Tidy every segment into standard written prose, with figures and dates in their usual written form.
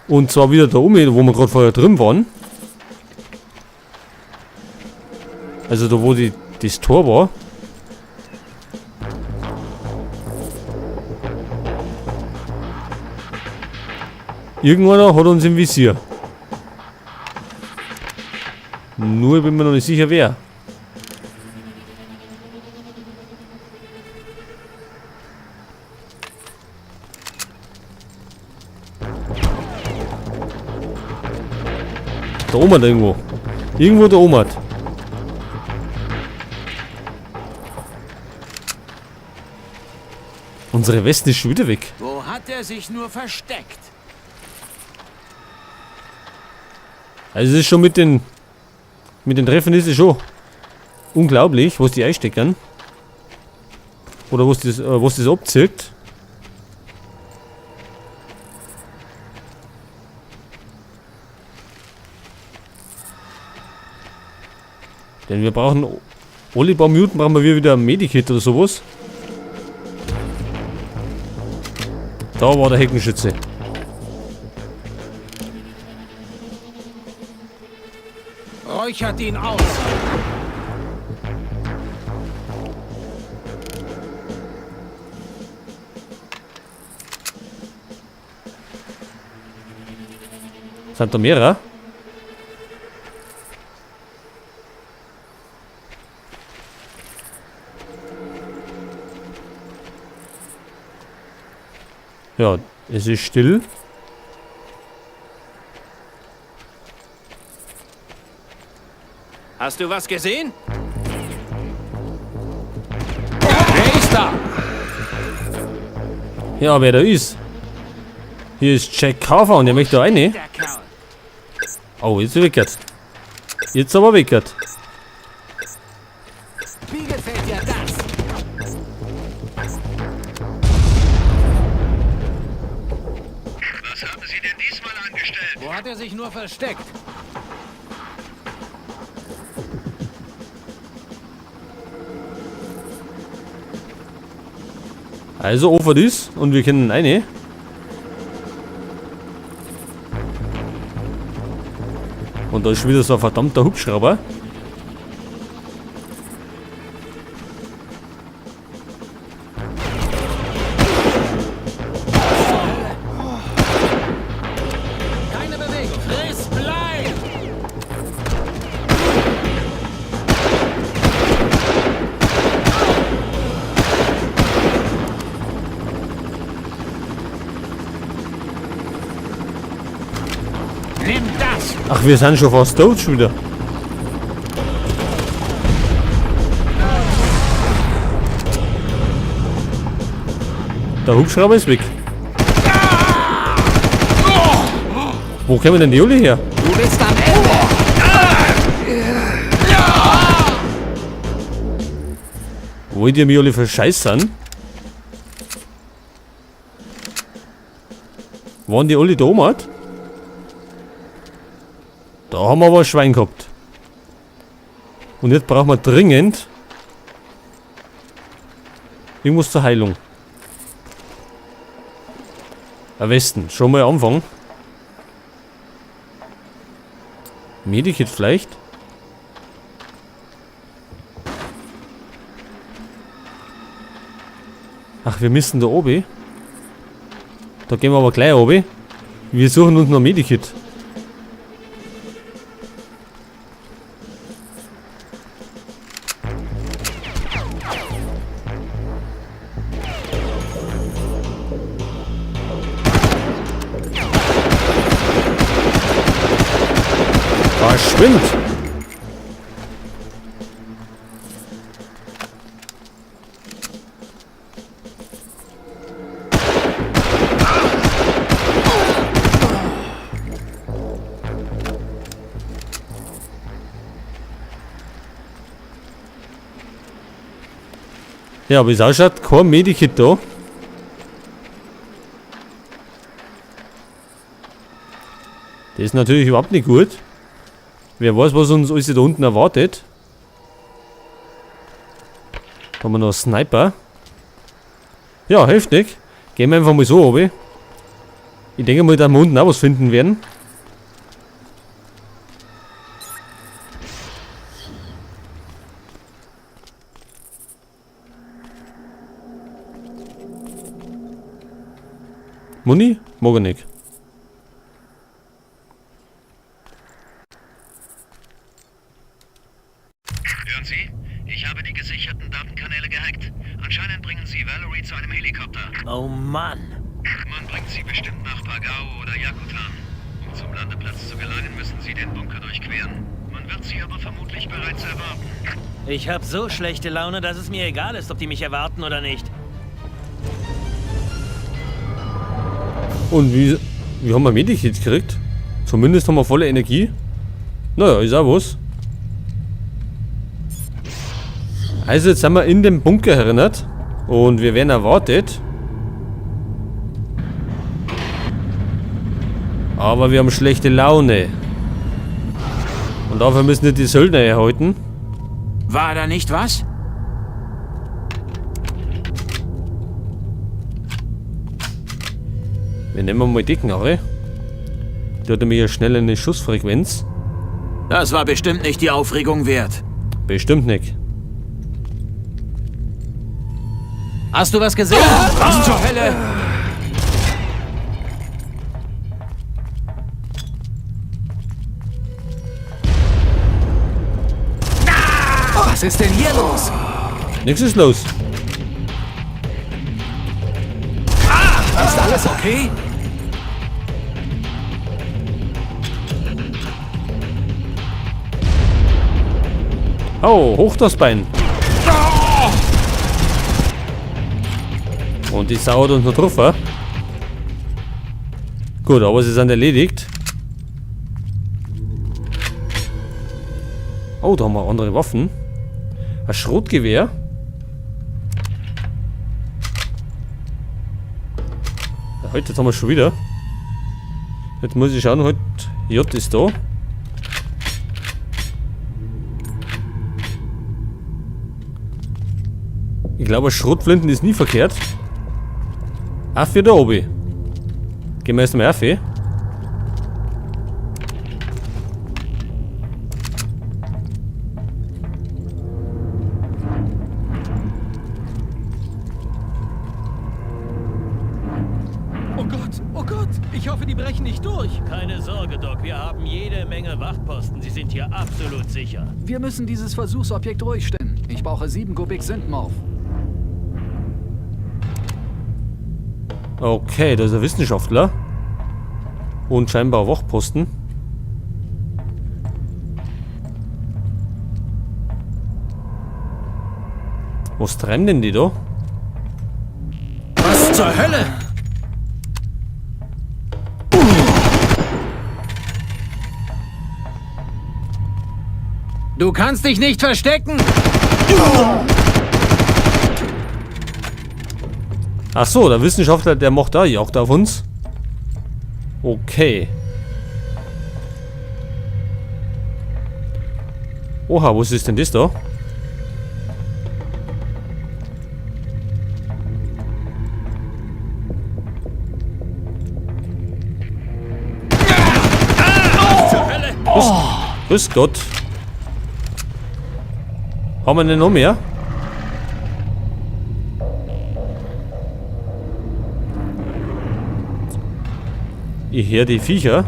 Und zwar wieder da oben, wo wir gerade vorher drin waren. Also da, wo das Tor war. Irgendeiner hat uns im Visier. Nur bin mir noch nicht sicher, wer. Da oben irgendwo. Irgendwo da oben. Unsere Westen ist schon wieder weg. Wo hat er sich nur versteckt? Also es ist schon mit den Treffen ist es schon unglaublich, was die einstecken. Oder was das abzieht. Denn wir brauchen alle paar Minuten brauchen wir wieder ein Medikit oder sowas. Da war der Heckenschütze. Räuchert ihn aus. Sind da mehrere? Ja, es ist still. Hast du was gesehen? Wer ist da? Ja, wer da ist? Hier ist Jack Carver und der möchte da rein. Der Kerl. Oh, jetzt ist er weggehört. Jetzt aber weggehört. Wie gefällt dir das? Was haben Sie denn diesmal angestellt? Wo hat er sich nur versteckt? Also offen ist und wir können rein. Und da ist schon wieder so ein verdammter Hubschrauber. Keine Bewegung. Friss Blei! Nimm das! Ach, wir sind schon fast tot schon wieder. Der Hubschrauber ist weg. Wo kommen denn die alle her? Du bist am Ende! Wollt ihr mich alle verscheißern? Waren die alle da oben? Da haben wir aber ein Schwein gehabt. Und jetzt brauchen wir dringend irgendwas zur Heilung. Am besten. Schon mal anfangen. Medikit vielleicht? Ach, wir müssen da oben. Da gehen wir aber gleich oben. Wir suchen uns noch Medikit. Verschwind! Ja, wie es ausschaut, kein Medikit da. Das ist natürlich überhaupt nicht gut. Wer weiß, was uns alles da unten erwartet. Da haben wir noch einen Sniper. Ja, heftig. Gehen wir einfach mal so runter. Ich denke mal, dass wir unten auch was finden werden. Muni? Mag ich nicht. Hören Sie, ich habe die gesicherten Datenkanäle gehackt. Anscheinend bringen Sie Valerie zu einem Helikopter. Oh Mann. Man bringt sie bestimmt nach Pagao oder Yakutan. Um zum Landeplatz zu gelangen, müssen Sie den Bunker durchqueren. Man wird sie aber vermutlich bereits erwarten. Ich habe so schlechte Laune, dass es mir egal ist, ob die mich erwarten oder nicht. Und wie haben wir Medikit gekriegt? Zumindest haben wir volle Energie. Naja, ist auch was. Also jetzt sind wir in dem Bunker erinnert. Und wir werden erwartet. Aber wir haben schlechte Laune. Und dafür müssen wir die Söldner erhalten. War da nicht was? Wir nehmen mal die Knarre. Die hat nämlich ja schnell eine Schussfrequenz. Das war bestimmt nicht die Aufregung wert. Bestimmt nicht. Hast du was gesehen? Was zur Hölle? Was ist denn hier los? Nichts ist los. Ist alles okay? Oh, hoch das Bein. Und die Sau hat uns noch drauf, wa? Gut, aber sie sind erledigt. Oh, da haben wir andere Waffen. Ein Schrotgewehr. Ja, heute haben wir schon wieder. Jetzt muss ich schauen, heute J ist da. Ich glaube, Schrotflinten ist nie verkehrt. Affe da oben. Gehen wir erst mal Affe. Oh Gott, ich hoffe, die brechen nicht durch. Keine Sorge, Doc. Wir haben jede Menge Wachtposten. Sie sind hier absolut sicher. Wir müssen dieses Versuchsobjekt ruhig stellen. Ich brauche 7 Kubik Synthmorph. Okay, da ist ein Wissenschaftler. Und scheinbar ein Wachposten. Was treiben denn die da? Was zur Hölle? Du kannst dich nicht verstecken! Ach so, der Wissenschaftler, der macht da Jagd auf uns. Okay. Oha, was ist denn das da? Grüß Gott. Haben wir denn noch mehr? Ich höre die Viecher.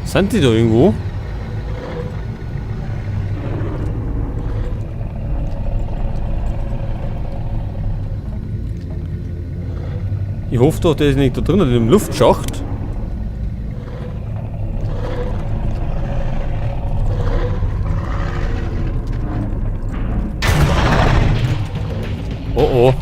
Sind die da irgendwo? Ich hoffe doch, der ist nicht da drinnen im Luftschacht. Oh oh.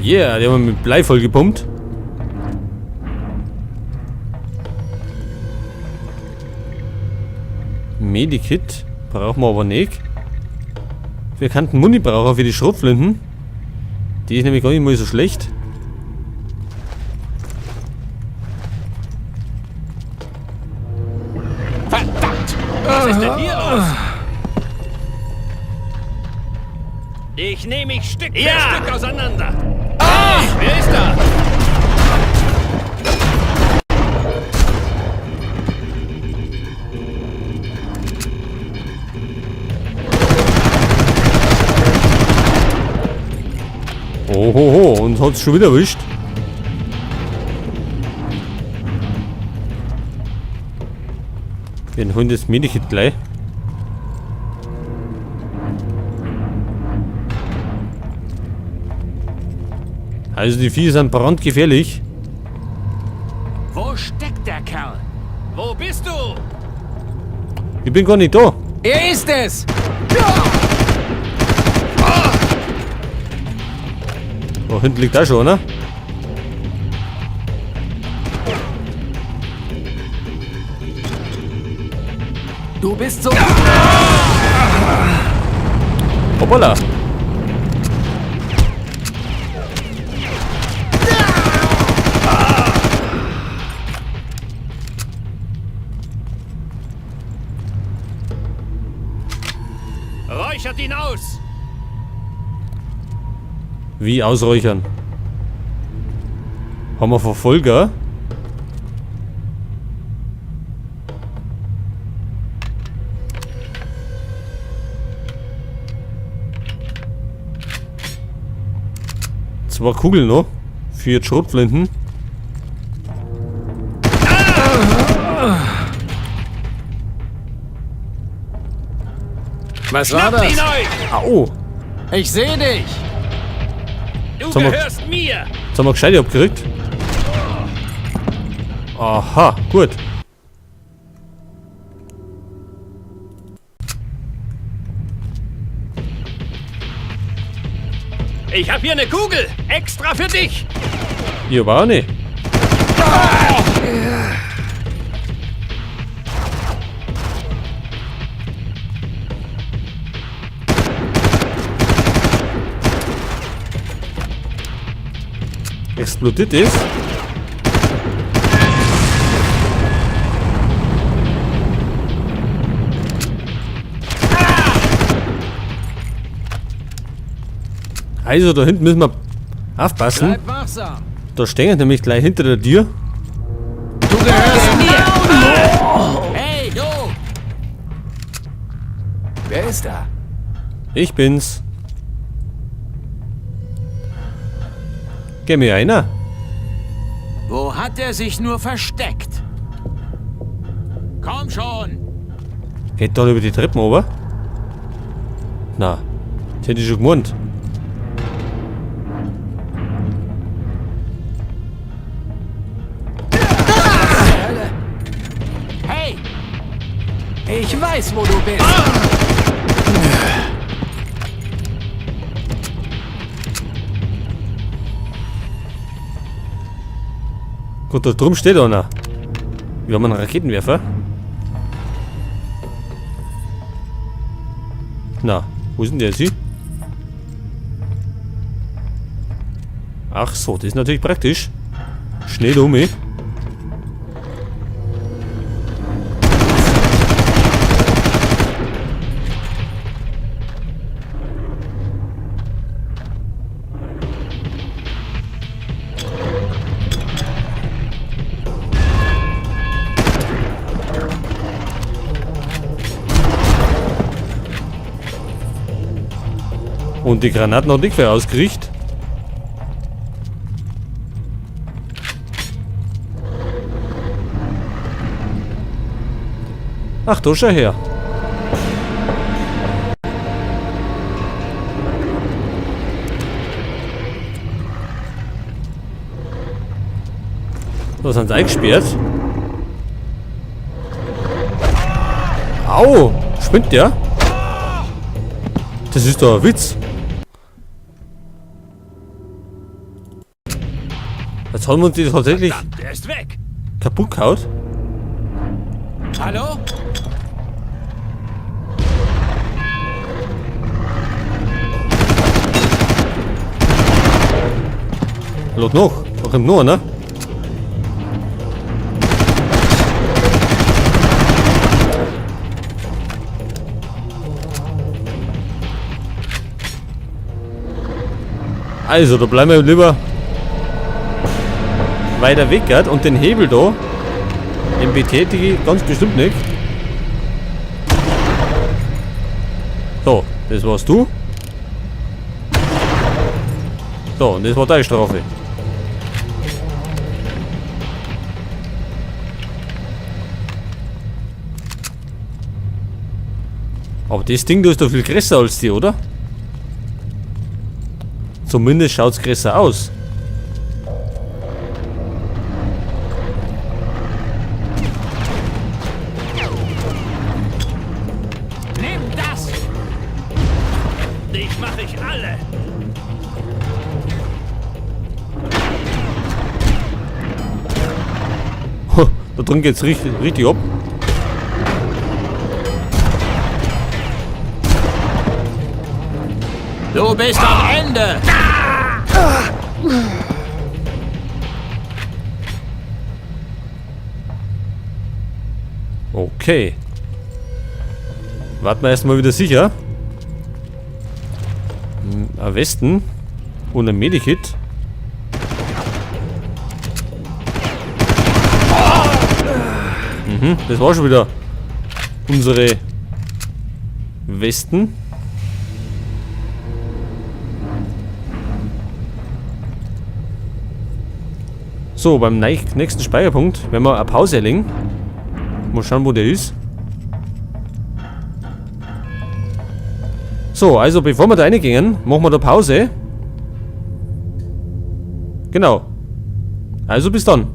Yeah, die haben wir mit Blei vollgepumpt. Medikit brauchen wir aber nicht. Wir könnten Muni brauchen für die Schrotflinten. Die ist nämlich gar nicht mal so schlecht. Was ist denn hier los? Ich nehme mich Stück für Stück auseinander. Hey, wer ist da? Ohoho, und hat's schon wieder erwischt. Wir holen das Medikit gleich. Also die Viecher sind brandgefährlich. Wo steckt der Kerl? Wo bist du? Ich bin gar nicht da. Er ist es! Da hinten liegt auch schon einer. Du bist so... Hoppala. Räuchert ihn aus! Wie ausräuchern? Haben wir Verfolger? Zwei Kugeln noch. 4 Schrotflinten. Was war Schnappt das? ihn euch! Au! Ich sehe dich! Du Sag mal- gehörst mir! Jetzt haben wir gescheit abgekriegt. Aha, gut. Ich habe hier eine Kugel! Extra für dich! Ich aber auch nicht. Explodiert es? Also da hinten müssen wir aufpassen. Bleib wachsam! Da stehen nämlich gleich hinter der Tür. Du gehörst mir! Hey, du! Wer ist da? Ich bin's. Geh mir einer. Wo hat er sich nur versteckt? Komm schon! Geht da über die Treppen runter? Na, das hätte ich schon gemeint. Hey! Ich weiß, wo du bist. Gut, da drum steht einer. Wir haben einen Raketenwerfer. Na, wo ist denn der sie? Ach so, das ist natürlich praktisch. Schnell um mich. Und die Granaten hat nicht mehr ausgerichtet. Ach, da schau her. Da sind sie eingesperrt. Au! Spinnt der? Das ist doch ein Witz. Jetzt haben wir uns die tatsächlich Verdammt, er ist weg! kaputt gehauen. Hallo? Lot noch. Da kommt noch einer. Also, da bleiben wir lieber weiter weg, gell? Und den Hebel da, den betätige ich ganz bestimmt nicht. So, das warst du. So, und das war deine Strafe. Aber das Ding da ist doch viel größer als die, oder? Zumindest schaut's größer aus. Nimm das! Dich mache ich alle! Da drin geht's richtig, richtig ab. Du bist am Ende! Okay. Warten wir erstmal wieder sicher. Am Westen. Und ein Medikit. Das war schon wieder unsere Westen. So, beim nächsten Speicherpunkt werden wir eine Pause erlegen. Mal schauen, wo der ist. So, also bevor wir da reingehen, machen wir da Pause. Genau. Also bis dann.